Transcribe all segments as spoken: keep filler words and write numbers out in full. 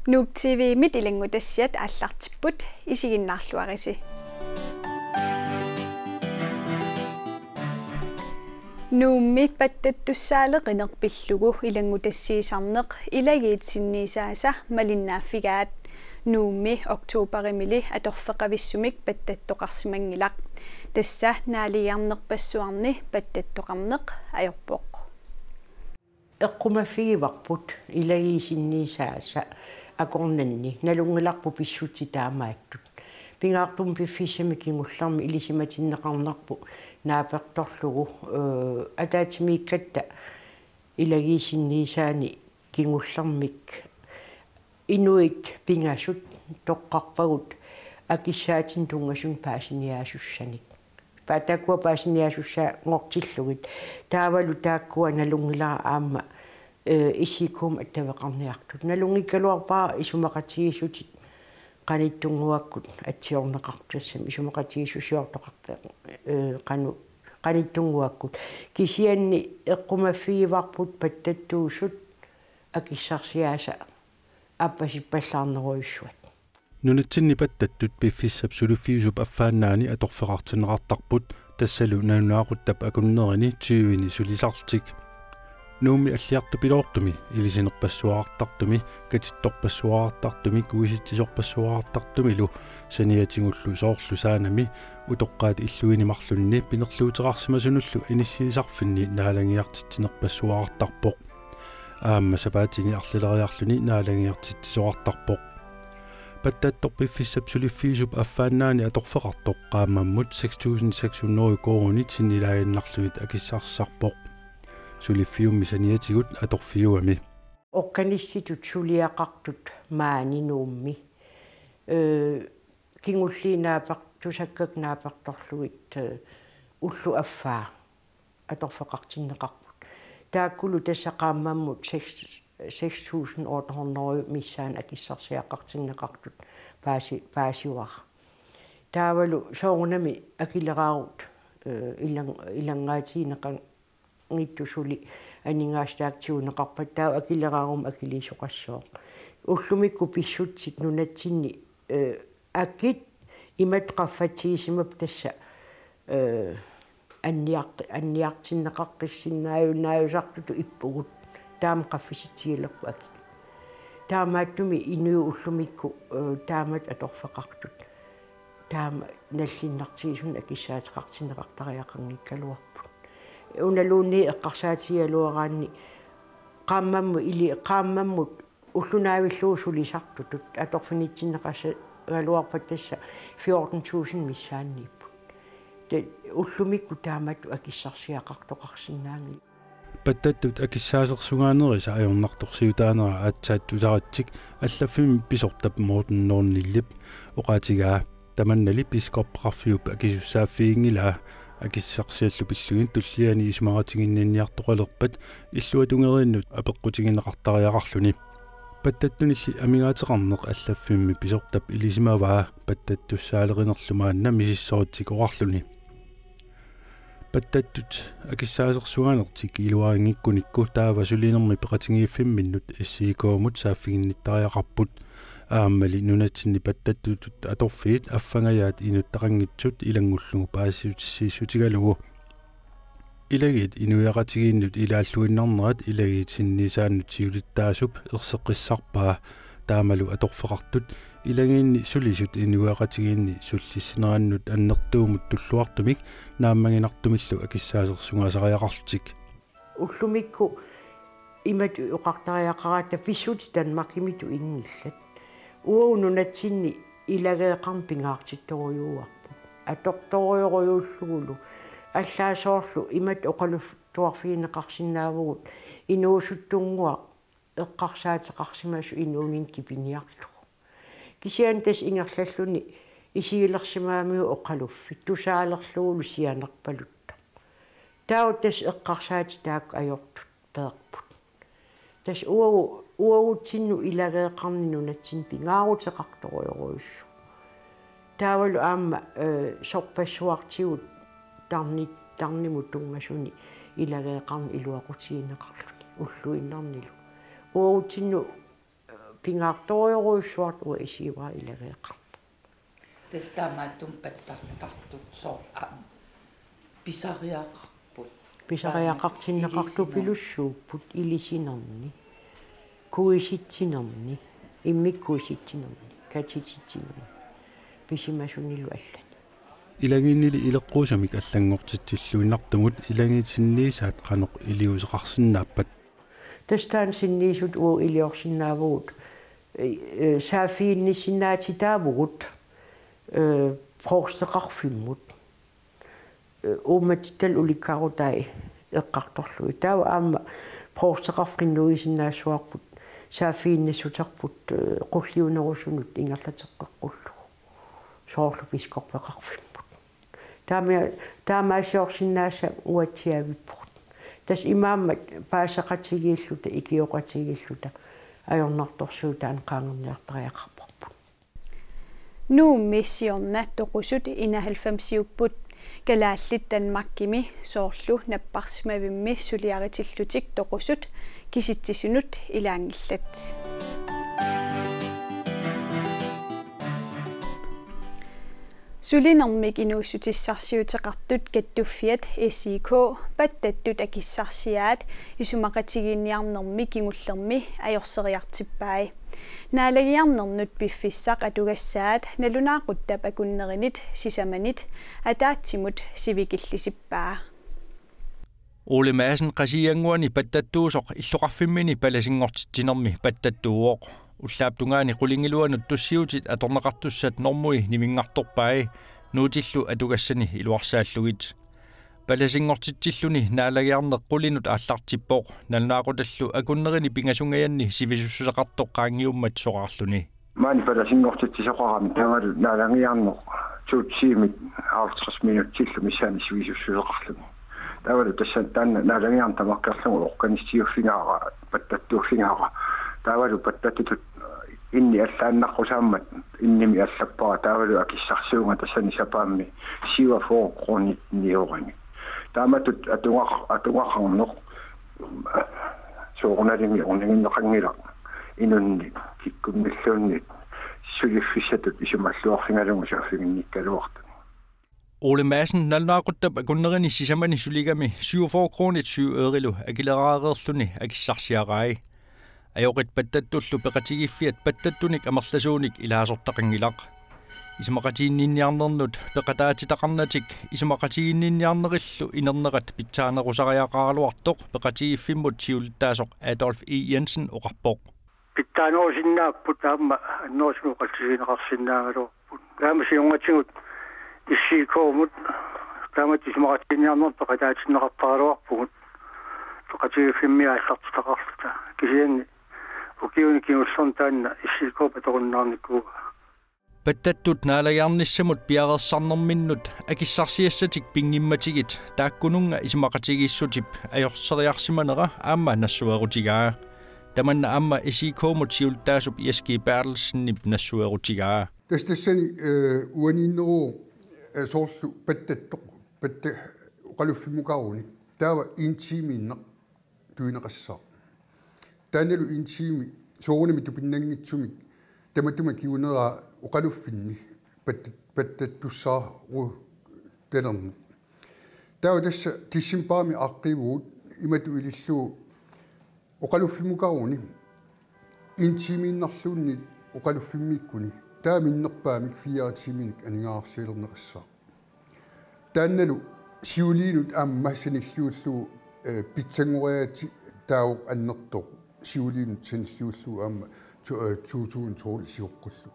Nuuk T V-mit ilanngutassiat aallartipput, isiginnaarluarisi. Nuummi pattattussaaleqineq pillugu ilanngutassiisarneq ilagiit sinniisaasa malinnaaffigaat. Nuummi oktoberimili atorfeqavissumik pattattoqarsimanngilaq. Tassa naaligiarnerpassuarni pattattoqarneq ajorpoq. Eqqumaffigivarput ilagiit sinniisaasa akornanni, nalunngilarput pissutsit taamaattut. Pingaartumik piffissami kingullermi ilisimatinneqarnerput naapertorlugu, ee, ataatsimiikkatta ilagiit sinniisaanni kingullermik inuit pingasut toqqarpagut akissaatinik tunngasunik paasiniaasussanik. Pa-, taakkua paasiniaasussaanngortillugit. Taavalu taakkua nalunngilara aamma, ee, S I K-mut attaveqarniartut. Nalunngikkaluarpara isumaqatigiissutit qanittunnguakkut atsiorneqartut, tassami isumaqatigiissusiortoqartut, ee, qanu-, qanittunnguakkut. Kisianni eqqumaffigivarput pattattuusut akissarsiaasa aappasippallaarnerujussuat. Nunatsinni pattattut piffissap suliffiusup affaannaani atorfeqartinneqartarput, tassalu nalunaaquttap akunnerini tyveni sulisartik. Nuummi alliartupiloortumi, ilisinerpassuaqartartumi, katittorpassuaqartartumi, kuisitsisorpassuaqartartumilu saniatigullu soorlu Saanami utoqqaat illuini marlunni pinerluuteqarsimasunullu inissiisarfinni naalagiartitsinerpassuaqartarpoq. Aamma sapaatini arlaleriarluni naalagiartitsisoqartarpoq. Pattattoq piffissap suliffiusup affaannaani atorfeqartoq qaammammut seks tusind seks hundrede koruunit sinnilaaginnarlugit akissarsisarpoq. Suliffiummi saniatigut atorfiugami. Organistitut suliaqartut maani Nuummi. Ee, kingulliit naaper-, tusakkakka naapertorlugit, ee, ulloq affaa atorfeqartinneqarput. Taakkulu tassa qaammammut seks, seks tusind otte hundrede missaani akissarsiaqartinneqartut paasi-, paasivara. Taavalu soorunami akileraarut, ee, ilang-, ilanngaatigineqanngitsut suli aningaasat taakku tiguneqarpata, taava akileraarummi akiliisoqassooq. Ullumikkut pissutsit nunatsinni, ee, akit imatut qaffatsigisimappat tassa, ee, anniart-, anniartinneqaqqissinnaajunnaajusartutut ippugut. Taama qaffisitsigilerput akit. Taamaattumik inuit ullumikkut, ee, taamatut atorfeqartut taama nallinnartigisunik akissaateqartinneqartariaqanngikkaluarput. Unaluunniit eqqarsaatigigaluaraanni qaammammut ili-, qaammammut ulloq naavillugu sulisartutut atorfinitsinneqassagaluarpat tassa fjorten tusind missaanniipput. Te-, ullumikkut taamatut akissarsiaqartoqarsinnaanngilaq. Pattattut akissaasersugaanerisa ajornartorsiutaanera aatsaat tusaritsik allaffimmi pisortap Morten Nørnillip oqaatigaa. Tamannali biskopeqarfiup akisussaaffiginngilaa, akissarsiallu pillugit tulliani isumaqatiginninniartoqalerpat illuatungeriinnut apeqqutigineqartariaqarluni. Pattattunilli amigaateqarneq allaffimmi pisortap ilisimavaa pattattussaaleqinerlu maanna misissoritsik oqarluni. Pattattut akissaasersugaanertik iluarinngikkunikku taava sulinermi peqatigiiffimminnut S I K-mut saaffiginnittariaqarput. Aammali nunatsinni pattattutut atorfiit affangajaat inuttaqanngitsut ilanngullugu paasissutissiissutigalugu. Ilagiit inuiaqatigiinnut ilaalluinnarnerat ilagiit sinniisaannut siulittaasup erseqqissarpaa taamalu atorfeqartut ilagiinni sulisut inuiaqatigiinni sullissinerannut annertuumut tulluartumik naammaginartumillu akissaasersugaasariaqarlutik. Ullumikkut imatut oqartariaqaratta pissutsit Danmarkimitut inngillat. Uagut nunatsinni ilageeqarneq pingaartittorujuuarput. Atortorujorujuullugulu. Allaat soorlu imatut oqaluttuarfigineqarsinnaavugut inuusuttunnguaq eqqarsaateqarsimasoq inuuninni kipiniarlugu. Kisianni tassa ingerlalluni isigilersimagamiuk oqaluffik tusaalerlugulu sianerpaluttoq. Taava tassa eqqarsaatit taakku ajortut peerput. Tassa uagu-, uagutsinnut ilageeqarneq nunatsinni pingaaruteqartorujorujussuuvoq. Taavalu aamma, ee, sorpassuartigut tarni-, tarnimut tunngasunik ilageeqarneq iluaqutigineqarluni ulluinnarnilu. Uagutsinnut, ee, Pingaartorujorujussuartut uanga isigivaat ilageeqarpoq. Tassa taamaattumik pattartartut soorlu aamma pisariaqarput. Pisariaqartinneqartupilussuupput ilisinarni, kuisitsinerni, immikkut kuisitsinerni, katititsinerni, pisimasunilu allani. Ilagiinnili ileqquusamik allanngortitsilluinnartugut ilagiit sinniisaat qanoq iliuuseqarsinnaappat. Tassa taanna sinniisutut uagut iliorsinnaavugut, eh, eh, saaffiginnissinnaatitaavugut, eh, provsteqarfimmut. Eh, uummatittallu ulikkaarutaat eqqartorlugit. Taava aamma provsteqarfik qinnuigisinnaassuarput, saaffiginnassuterput, eh, qulliunerusunut ingerlateqqeqqullugu. Soorlu biskoppeqarfimmut. Taama-, taamaasiorsinnaassammik uatsiaavippugut. Tassa imaammat paaseqatigiilluta, ikioqatigiilluta ajornartorsiutaannik qaangerniartariaqarparput. Nuummi siorna toqusut enoghalvfemsiupput. Kalaallit Danmarkimi soorlu napparsimavimmi suliaritillutik toqusut kisitsisinut ilaanngillat. Sulinermik inuussutissarsiuteqartut kattuffiat S I K pattattut akissarsiaat isumaqatigiinniarnermi kingullermi ajorseriartippai. Naalagiarnernut piffissaq atugassaat nalunaaquttap akunnerinit sisamanit ataatsimut sivikillisippaa. Ole Madsen Qasigiannguani pattattuusoq illoqarfimmini palasinngortitsinermi pattattuuvoq. Ullaap tungaani qulingiluanut tussiutit atorneqartussat normui nivinngartorpai, nuutillu atugassani iluarsaallugit. Palasinngortitsilluni naalagiarneq qulinut aallartippoq, nalunaaqutallu akunnerini pingasungajanni sivisussuseqartoq qaangiummat soraarluni. Maani palasinngortitsisoqarami taavalu naalagiarneq to tiimit halvtreds minutsillu missaani sivisussuseqarluni. Taavalu tassa taanna naalagiarneq tamakkerlugu organistiuffigaara, pattattuuffigaara. Taavalu pattattutut inni allaannaqqusaammat innimi allappara, taavalu akissarsiunnga tassani sapaammi syvogfyrre kronit niorani. Taamatut atugaq-, atugaqarneq soorunalimi orniginneqanngilaq inunnik kikkunnilluunniit suliffissatut isumalluarfigalugu saaffiginnikkaluartuni. Ole Madsen nalunaaquttap akunnerini sisamani suligami syvogfyrre kronit syv ørilu akileraareerluni akissarsiarai. Ajoqit pattattullu peqatigiiffiat pattattunik amerlasuunik ilaasortaqanngilaq. Isumaqatiginninniarnernut peqataatitaqarnatik isumaqatiginninniarnerillu inernerat pitsaanerusariaqaraluartoq peqatigiiffimmut siulittaasoq Adolf E. Jensen oqarpoq. Pitsaanerusinnaapput aamma annerusumik oqallisigineqarsinnaagaluarput. Taama siornatigut S I K-mut taamatut isumaqatiginninniarnermut peqataatinneqartaraluarpugut. Peqatigiiffimmi aallartitaqarluta. Kisianni ukiuni kingullerni taanna S I K-p atorunnaarnikuuaa. Pattattut naalagiarnissamut piareersarnerminnut akissarsiassatik pinngimmatigit taakkununnga isumaqatigiissutip ajorseriarsimanera aamma nassuerutigaa. Tamanna aamma S I K-mut siulittaasup Jess G. Berthelsenip nassuerutigaa. Tassa tassani, eh, uaniinneruvoq, eh, soorlu pattattoq, patta-, oqaluffimmukaarunik. Taava en tiimiinnaq tunineqassaaq. Taannalu en tiimi soorunami tupinnanngitsumik tamatuma kinguneraa oqaluffinni patta-, pattattussaarutalerneq. Taava tassa decembarimi aaqqiivugut imatut ilillugu oqaluffimmukaarunik en tiimiinnarluunniit oqaluffimmiikkuni taava minnerpaamik fire tiiminik aningaasarsialerneqassaaq. Taannalu siuliinut aamma sanilliullugu, eh, pitsanngoriaatsitaavoq annertooq siuliinut sanilliullugu aamma to-, eh, to tusind tolv sioqqullugu.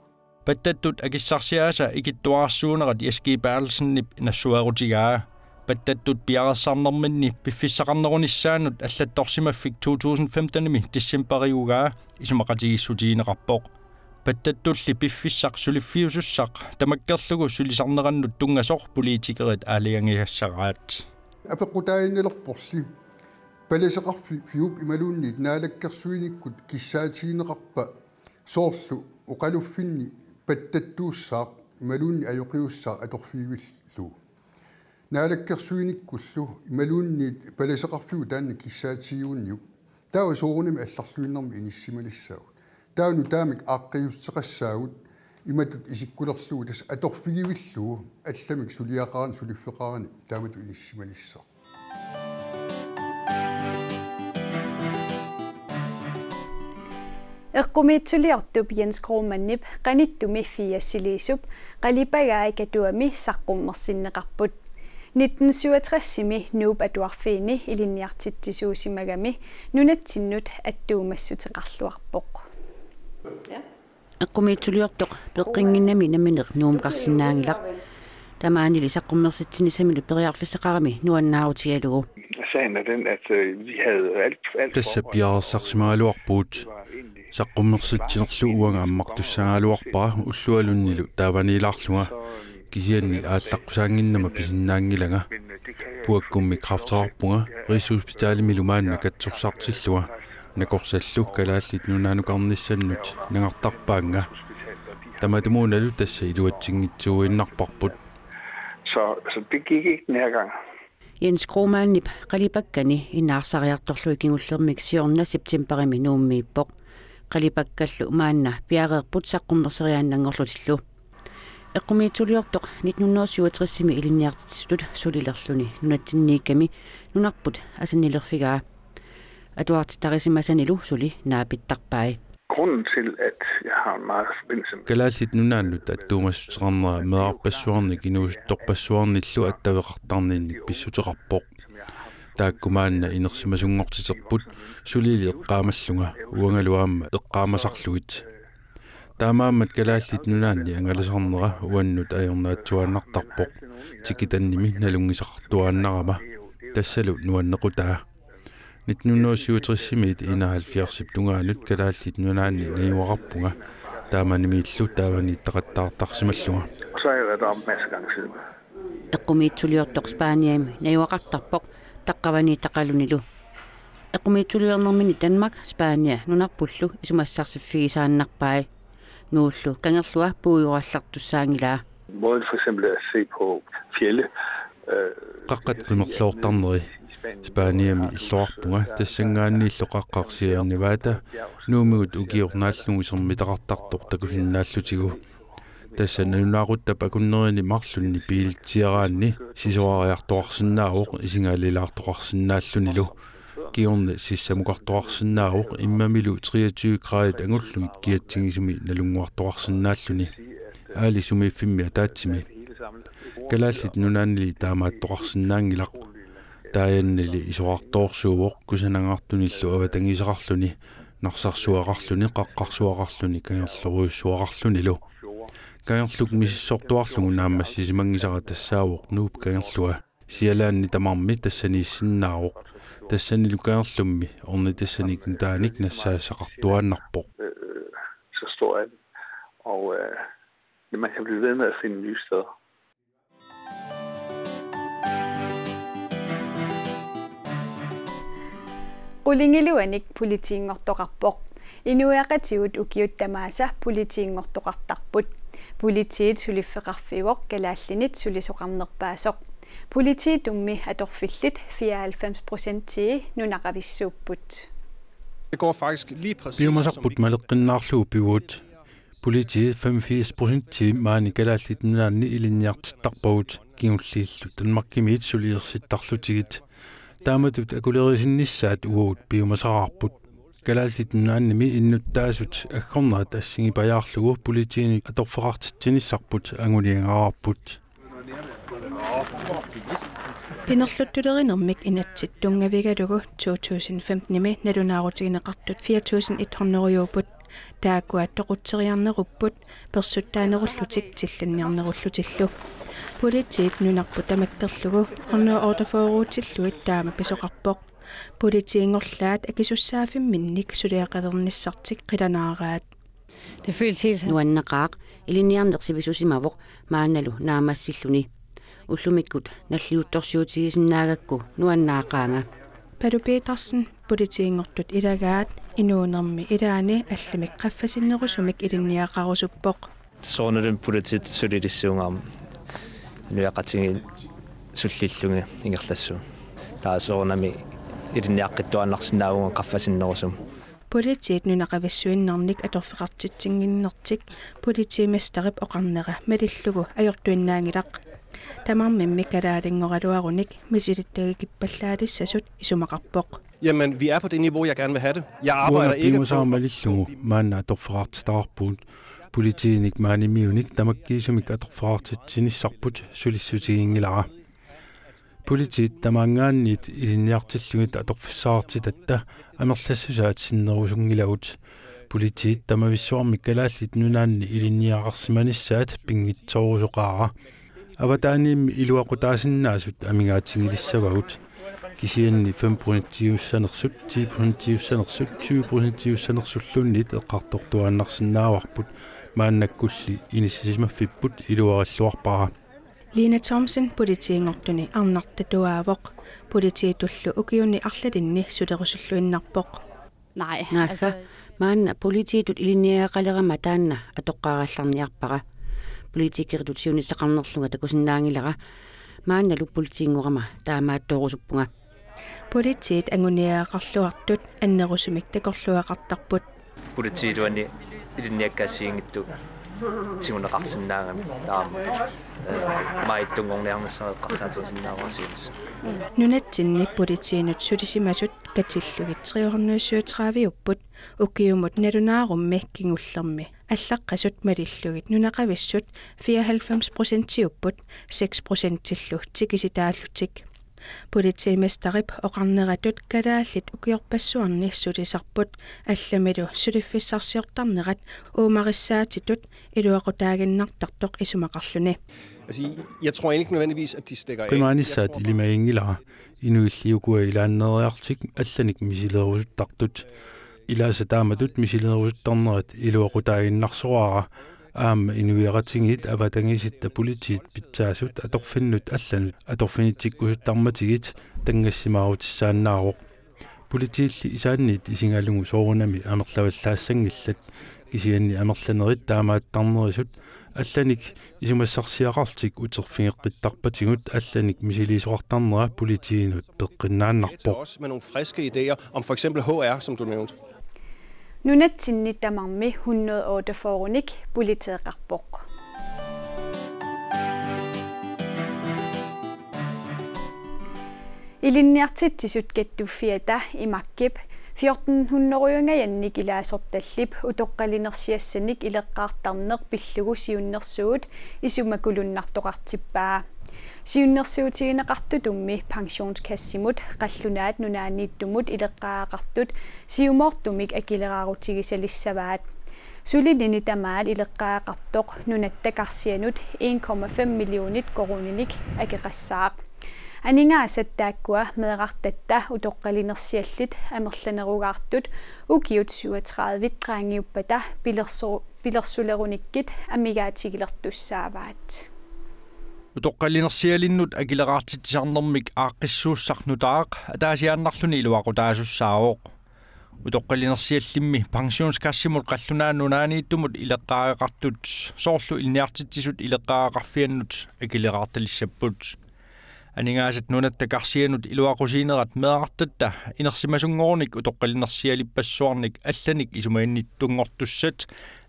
Pattattut akissarsiaasa ikittuararsuunerat Jess G. Berthelsenip nassuerutigaa. Pattattut piareersarnerminni piffissaqarnerunissaanut allattorsimaffik to tusind femtenimi decembariugaa isumaqatigiissutigineqarpoq. Pattattulli piffissaq suliffiusussaq tamakkerlugu sulisarnerannut tunngasoq politikerit aalajangigassaraat. Apeqqutaaginnalerporli palaseqarfiup imaluunniit naalakkersuinikkut kissaatigineqarpa soorlu oqaluffinni pattattuussaaq imaluunniit ajoqiussaaq atorfigivillugu. Naalakkersuinikkullu imaluunniit palaseqarfiup taanna kissaatigiuniuk. Taava soorunami allarluinnarmik inissimalissaaq. Taanna taamik aaqqiusseqassaagut imatut isikkulerlugu tassa atorfigivillugu allamik suliaqarani suliffeqarani taamatut inissisimalissaq. Eqqumiitsuliortup Jens Kromannip qanittumi firsiliisup qalipagai Katuami saqqummersinneqarput. Nitten syvogtresimi Nuup Atuarfiini ilinniartitsisuusimagami nunatsinnut attuumassuteqarluarpoq. Eqqumiitsuliortoq peqqinnginnami nammineq Nuummukarsinnaanngilaq. Tamaanili saqqummersitsinissamilu periarfissaqarami nuannaarutigalugu. Sagen er den, at øh, vi havde alt, alt Tassa piareersarsimagaluarpugut. Saqqummersitsinerlu uanga ammartussagaluarpara ullualunnilu taavaniilaarlunga. Kisianni aallaqqusaannginnama pisinnaanngilanga. Puakkummi kræfteqarpunga Rigshospitalimilu maanna katsorsartillunga. Nakorsallu Kalaallit Nunaanukarnissannut nangartarpaannga. Tamatumuunalu tassa iluatsinngitsuuinnarparput. Så, så det gik ikke den her gang. Jens Kromannip qalipakkani inaarsariartorlugit kingullermik siorna septembarimi Nuummiippoq. Qalipakkallu maanna piareerput saqqummerseriaannanngorlutillu. Eqqumiitsuliortoq nitten hundrede syvogtresimi ilinniartitsisutut sulilerluni nunatsinniikkami nunarput asannilerfigaa. Atuartittarisimasanilu suli naapittarpai. Grunden til, at jeg har en meget forbindelse med Kalaallit Nunaannut attuumassuteqarnera meerarpassuarnik inuusuttorpassuarnillu attaveqartarninnik pissuteqarpoq. Taakku maanna inersimasunngortiterput sulili eqqaamallunga uangalu aamma eqqaamasarlugit. Taamaammat Kalaallit Nunaanni angalasarnera uannut ajornaatsuaannartarpoq, tikitannimi nalunngisaqartuaannarama. Tassalu nuannequtaa. Nitten hundrede syvogtresimiit enoghalvfjerdsip tungaanut Kalaallit Nunaanni najugaqarpunga, taamanimiillu taavaniittaqattaartarsimallunga. Så har jeg været deroppe masser af gange siden. Eqqumiitsuliortoq Spaniami najugaqartarpoq taqqavaniittaqalunilu. Eqqumiitsuliornermini Danmark Spania nunarpullu isumassarsiffigisaannarpai. Nuullu kangerlua puigorallartussaanngilaa. Måden for eksempel at se på fjelde. Øh, Qaqqat qimerloortarneri. Spaniami illoqarpunga tassanngaanniillu qaqqaq Sierra Nevada Nuummigut ukioq naallugu sermitaqartartoq takusinnaallutigu. Tassa nalunaaquttap akunnerini marlunni biilitsiaraanni sisorariartoqarsinnaavoq isigaalilaartoqarsinnaallunilu. Kingorna sissamukartoqarsinnaavoq immamilu treogtyve gradit angullugit kiatsigisumi nalunnguartoqarsinnaalluni. Aali sumiiffimmi ataatsimi. Kalaallit Nunaannili taamaattoqarsinnaanngilaq. Taajannali isorartoorsuuvoq kusanangaartunillu avatangiiseqarluni, narsarsuaqarluni, qaqqarsuaqarluni, kangerlorujussuaqarlunilu. Kangerluk misissortuarlugu naammassisimanngisara tassaavoq Nuup kangerlua. Sialaanni tamarmi tassaniissinnaavoq. Tassanilu kangerlummi ornitassanik nutaanik nassaassaqartuaannarpoq. Så stor er den. Og øh, man kan blive ved med at finde nye steder. Qulingiluanik politiinngortoqarpoq. Inuiaqatigut ukiut tamaasa politiinngortoqartarput. Politiit suliffeqarfiuvoq kalaallinit sulisoqarnerpaasoq. Politiitummi atorfillit fireoghalvfems procentii nunaqavissuupput. Det går faktisk lige præcis, Piumasarput maleqqinnaarlugu pivugut. Politiit femogfirs procentii maani Kalaallit Nunaanni ilinniartittarpagut kingulliillu Danmarkimiit sulilersittarlutigit. Taamatut akulerisinnissaq uagut piumasaraarput. Kalaallit Nunaannimi innuttaasut aggornerat assigipajaarlugu politiinit atorfeqartitsinissarput anguniagaraarput. Pinerluttulerinermik inatsit tunngavigalugu to tusind femtenimi nalunaarutigineqartut fire tusind et hundrede-ujuupput. Taakkua toqutseriarnerupput persuttaanerullutik tillinniarnerullutillu. Politiit nunarput tamakkerlugu hundrede otteogfyrre-utillugit taama pisoqarpoq. Politiinngorlaat akisussaaffimminnik suliaqalernissartik qilanaaraat. Det føles helt Nuanneqaaq, ilinniarneq sivisusimavoq maannalu naammassilluni. Ullumikkut nalliuttorsiutigisinnaagakku nuannaaqaanga. Palu Petersen, politiinngortut ilagaat inuunermi ilaanni allamik qaffasinnerusumik ilinniaqarusuppoq. Soorunalumi politiit sulilissuunga aamma inuiaqatigiit sullillugit ingerlassuunga. Taava soorunami ilinniaqqittuaannarsinnaavunga qaffasinnerusumik. Politiit nunaqavissuinnarnik atorfeqartitsinnginnertik politimesterip oqarnera malillugu ajortuinnaanngilaq. Tamarmimmi kalaalinngorluaruni misilittagikippallaatissasut isumaqarpoq. Jamen, vi er på det niveau, jeg gerne vil have det. Jeg arbejder ikke på... Uanga piumasara malillugu maanna atorfeqartitaqarpugut. Politiinik maanimiunik tamakkiisumik atorfeqartitsinissarput sulissutiginngilara. Politiit tamaanngaanniit ilinniartillugit atorfissaqartitatta amerlassusaat sinnerusunngilagut. Politiit tamavissuarmik Kalaallit Nunaanni ilinniagaqarsimanissaat pinngitsoorusoqaara. Avataaniimmi iluaqutaasinnaasut amigaatigilissavagut. Kisianni fem procentiussanersut, ti procentiussanersut, tyve procentiussanersulluunniit eqqartortuaannarsinnaavarput maannakkulli inissisimaffipput iluarilluarpara. Lina Thomsen politiinngortuni arnartatuaavoq. Politiitullu ukiuni arlalinni sulerusulluinnarpoq. Nej, naagga. Altså, maanna politiitut ilinniagaqalerama taanna atoqqaarallarniarpara. Politikeritut siunissaqarnerlunga takusinnaanngilara. Maannalu politiinngorama taamaattoorusuppunga. Politiit anguniagaqarluartut annerusumik takorluugaqartarput. Politiit uani ilinniakkaassiinngitsut tiguneqarsinnaagami taama. Maajittunngorniarnissaa eqqarsaatigisinnaavara siunissaq. Nunatsinni politiinut sulisimasut katillugit tre hundrede syvogtredive-upput ukiumut nalunaarummi kingullermi allaqqasut malillugit nunaqavissut fireoghalvfems procentiupput seks procentillu tikisitaallutik. Politimesterip oqarneratut kalaallit ukiorpassuarni sulisarput allamilu suliffissarsiortarnerat uumarissaatitut iluaqutaaginnartartoq isumaqarluni. Altså, jeg tror ikke nødvendigvis, at de stikker af. Qimaanissaat ilimaginngilara. Inuilli ukua ilaanneeriarlutik allanik misilerusuttartut. Ilaasa taamatut misilerusuttarnerat iluaqutaaginnarsoraara. Aamma inuiaqatigiit avatangiisitta politiit pitsaasut atorfinnut allanut atorfinitsikkusuttarmatigit tanngassimaarutissaannaavoq. Politiilli isaanniit isigalugu soorunami amerlavallaassanngillat, kisianni amerlanerit taamaattarnerisut allanik isumassarsiaqarlutik uterfigeqqittarpatigut allanik misiliisoqartarnera politiinut peqqinnaannarpoq. Også med nogle friske idéer om for eksempel H R, som du nævnte. Nunatsinni tamarmi hundrede otteogfyrrenik politeeqarpoq. Ilinniartitsisut kattuffiata imakkip fjorten hundredengajannik ilaasortallip utoqqalinersiassanik ileqqaartarneq pillugu siunnersuut isumakulunnartoqartippaa. Siunnersuutigineqartutummi pensionskassimut, Qallunaat Nunaanniittumut ileqqaagaqartut siumoortumik akileraarutigisalissavaat. Sulilini tamaat ileqqaagaqartoq nunatta karsianut en komma fem millionit koruuninik akeqassaaq. Aningaasat taakkua meerartatta utoqqalinersiallit amerlanerugaartut ukiut syvogtredive qaangiuppata pilerso-, pilersulerunikkit amigaatigilertussaavaat. Utoqqalinersialinnut akileraartitsisarnermik aaqqissuussaq nutaaq ataasiaannarluni iluaqutaasussaavoq. Utoqqalinersiallimmi pensionskassimut Qallunaat Nunaanniittumut ileqqaagaqartut soorlu ilinniartitsisut ileqqaagaqarfiannut akileraartalissapput. Aningaasat nunatta karsianut iluaqusiinerat meerartatta inersimasunngorunik utoqqalinersialippassuarnik allanik isumaginnittunngortussat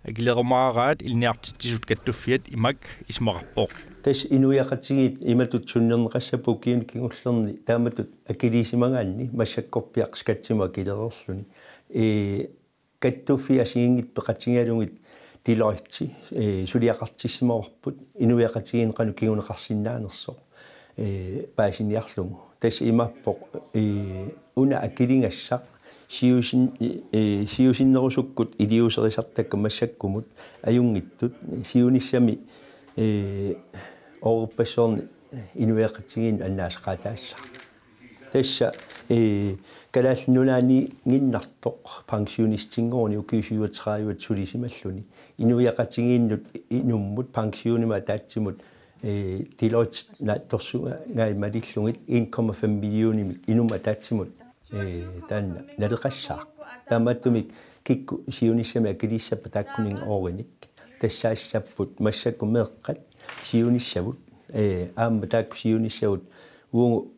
akilerumaaraat ilinniartitsisut kattuffiat imak isumaqarpoq. Tassa inuiaqatigiit imatut sunnerneqassapput ukiuni kingullerni taamatut akiliisimagaanni massakkorpiaq skatsimut akilereerluni. Ee, kattuffiit assigiinngitsut peqatigalugit Deloitte, ee, suliaqartissimavarput inuiaqatigiinni qanoq kinguneqarsinnaanersoq, ee, paasiniarlugu. Tassa imaappoq, ee, una akiligassaq siusin-, ee, siusinnerusukkut iliuuserisartakkat massakkumut ajunngitsut siunissami, ee, oorpassuarni inuiaqatigiinnut annaasaqaataassaaq. Tassa, ee, Kalaallit Nunaanniinnartoq pensionistinngorunik ukiut syvogtredive sulisimalluni. Inuiaqatigiinnut inummut pensionimut ataatsimut, ee, Deloitte naatsorsugai malillugit en komma fem millionimik inummut ataatsimut, ee, taanna naleqassaaq. Taamaattumik kikkut siunissami akiliissappat taakkuninnga oorinik. Tassaassapput massakkut meeqqat siunissavut, ee, aamma taakku siunissavut uagut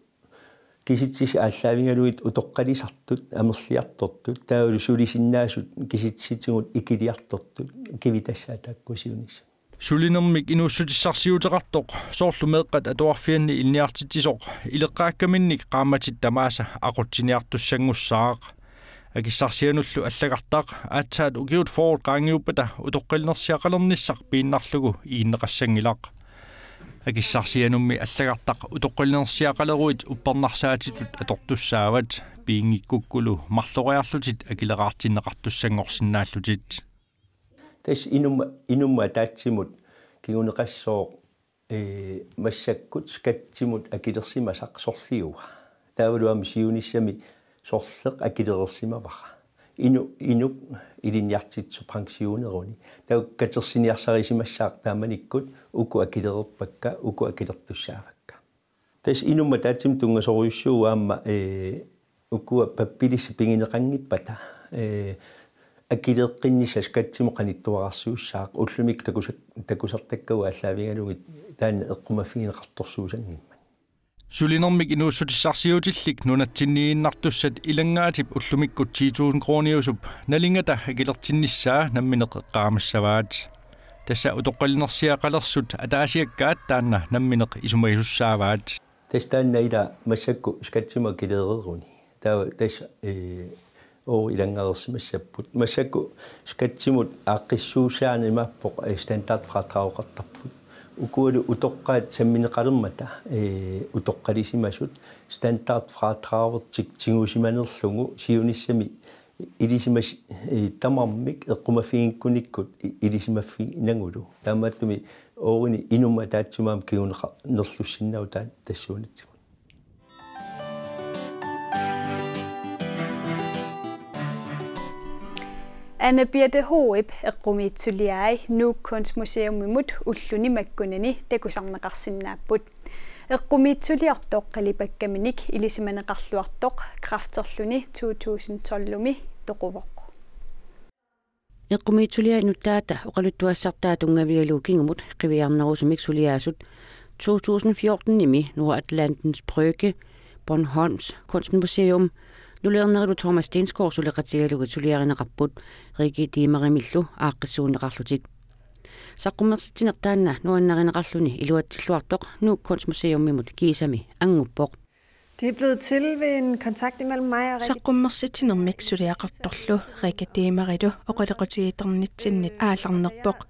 Kisitsisit aallaavigalugit utoqqalisartut, amerliartortut, taavalu sulisinnaasut kisitsisitigut ikiliartortut, kivitassaat taakkua siunissami. Sulinermik inuussutissarsiuteqartoq, soorlu meeqqat atuarfianni ilinniartitsisoq, ileqqaakkaminnik qaammatit tamaasa aqutsiniartussanngussaaq. Akissarsianullu allagartaq aatsaat ukiut fyrre qaangiuppata utoqqalinersiaqalernissaq piinnarlugu iginneqassanngilaq. Akissarsianummi allagartaq utoqqalinersiaqaleruit uppernarsaatitut atortussaavat, piinngikkukkulu marloriarlutit akileraartinneqartussanngorsinnaallutit. Tassa inumma, inumma ataatsimut kinguneqassooq, ee, massakkut skattimut akilersimasaq sorliua. Taavalu aamma siunissami sorleq akilereersimavara. Inu-, inuk ilinniartitsisoq pensioneruni. Taava katersiniarsarisimassaaq taamanikkut uku akilereerpakka, uku akilertussaavakka. Tassa inumma ataatsimut tunngasorujussuuvoq aamma, ee, ukua pappilissat pigineqanngippata, ee, akileeqqinnissaq skattimut qanittuararsiussaaq, ullumikkut takusa-, takusartakkavut aallaavigalugit taanna eqqumaffigineqartorsuusanngimmat. Sulinermik inuussutissarsiutillit nunatsinniinnartussat ilanngaatip ullumikkut ti tusind kroniusup nalingata akilertinnissaa nammineq eqqaamassavaat. Tassa utoqqalinersiaqalersut ataasiakkaat taanna nammineq isumagisussaavaat. Tassa taanna ila massakkut skattimut akilereeruni. Taava tassa, ee, oo ilanngareersimassapput. Massakkut skattimut aaqqissuussaani imaappoq, ee, standardfradrageqartarput. Ukualu utoqqaat sammineqalermata, ee, utoqqalisimasut standardfradragertik tigusimanerlugu siunissami ilisimas-, ee, tamarmik eqqumaffiginnikkunikkut i-, ilisimaffiginagu. Taamaattumik oorini inumma ataatsimut aamma kinguneqarnerlussinnaavoq taava tassuunatsigut. Ane Birthe Hoep eqqumiitsuliai Nuuk Kunstmuseumimut ulluni makkunani takusarneqarsinnaapput. Eqqumiitsuliortoq qalipakkaminik ilisimaneqarluartoq kræfterluni to tusind tolvimi toquvoq. Eqqumiitsuliai nuttaata oqaluttuassartaa tunngavigalugu kingumut qiviarnerusumik suliaasut to tusind fjortenimi Nordatlantens Brygge, Bornholms Kunstmuseum, nuleernerlu Thomas Stensgaard suleqatigalugit suliarineqarput Rikke Diemerimillu aaqqissuunneqarlutik. Saqqummersitsineq taanna nuannarineqarluni iluatsilluartoq Nuuk Kunstmuseumimut kiisami anguppoq. Det er blevet til ved en kontakt imellem mig og Rikke. Saqqummersitsinermik suliaqartorlu Rikke Diemerilu oqaloqatigiittarnitsinnit aallarnerpoq.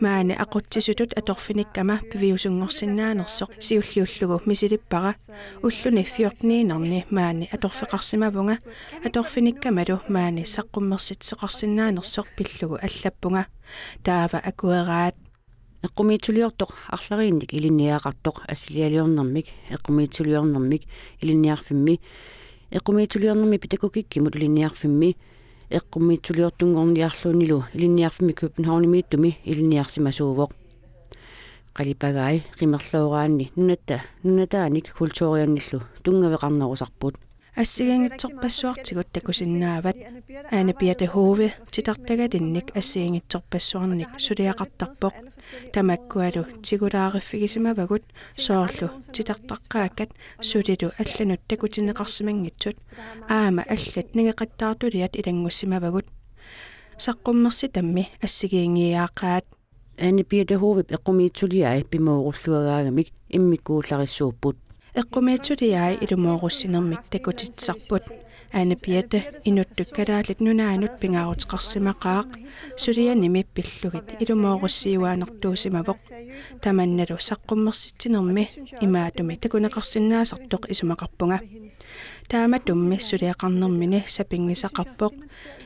Maani aqutsisutut atorfinikkama piviusunngorsinnaanersoq siulliullugu misilippara. Ulluni fjorteniinnarni maani atorfeqarsimavunga. Atorfinikkamalu maani saqqummersitsisoqarsinnaanersoq pillugu allappunga. Taava akueraat. Eqqumiitsuliortoq arlariinnik ilinniagaqartoq assilialiornermik, eqqumiitsuliornermik ilinniarfimmi, eqqumiitsuliornermik pædagogikkimut ilinniarfimmi, eqqumiitsuliortunngorniarlunilu ilinniarfimmi Københavnimiittumi ilinniarsimasuuvoq. Qalipagai qimerlooraanni nunatta-, nunataanik kulturiannillu tunngaveqarnerusarput. Assigiinngitsorpassuartigut takusinnaavat. Ane Birthe Hoep titartagalinnik assigiinngitsorpassuarnik suliaqartarpoq. Tamakkualu tigulaariffigisimavagut soorlu titartaqqaakkat sulilu allanut takutinneqarsimanngitsut. Aamma allat nangeqattaartuliat ilanngussimavagut. Saqqummersitammi assigiinngiiaaqaat. Ane Birthe Hoep eqqumiitsuliai pimoorulluagaagamik immikkuullarissuupput. Eqqumiitsuliai ilumoorussinermik takutitsisarput. Ane Birthe inuttut Kalaallit Nunaannut pingaaruteqarsimaqaaq, sulianimi pillugit ilumoorussiuaannartuusimavoq. Tamannalu saqqummersitsinermi imaattumik takuneqarsinnaasartoq isumaqarpunga. Taamatummi suliaqarnermini sapinngisaqarpoq.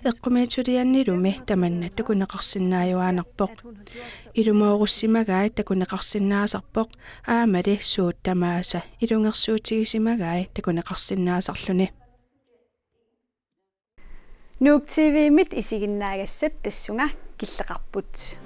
Eqqumiitsuliannilumi tamanna takuneqarsinnaajuaannarpoq. Ilumoorussimagai takuneqarsinnaasarpoq, aammali suut tamaasa ilungersuutigisimagai takuneqarsinnaasarluni. Nuuk T V-mit isiginnaagassat tassunga killeqarput.